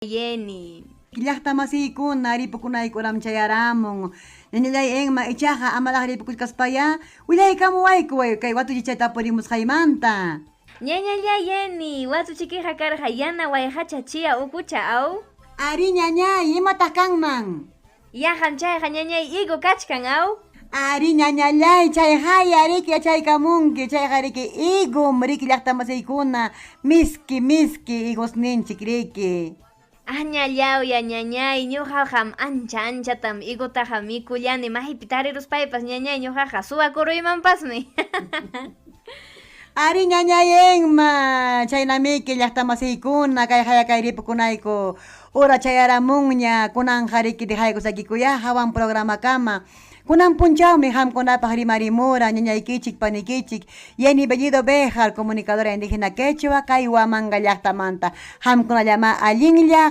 Yeni. Llaqta masiykuna ripukunayku uram chayaramun. Ñañallay Enma, ichaqa amaraq ripukuchkaspayá willaykamuwayku kay watuchichay tapurimusqaymanta. Ñañallay Yeni, watuchikiqa karqa yana wayqacha chiya ukucha aw? Arí ñañay, imataq kanman? Yaqam chayqa ñañay higo kachkan aw? Arí ñañallay, chayqaya riki yachaykamunki, chayqa riki higom riki llaqta masiykuna, miski miski higosninchik riki. Añallawya ñañay, ñuqaqam ancha anchatam higotaqa mikullani maypi tariruspaypas ñañay ñuqaqa suwakuruymanpasmi. Arí ñañay Enma, chaynamiki llaqta masiykuna kay hayakay ripukunayku ura chayaramunña kunanqa riki dejaykusakikuya hawan programakama. Kunan punchawmi qamkunapaq rimarimura ñañaykichik panikichik Yeni Bellido Bejar, comunicadora indígena quechua kay Huamanga llaqtamanta. Qamkunallama allinlla.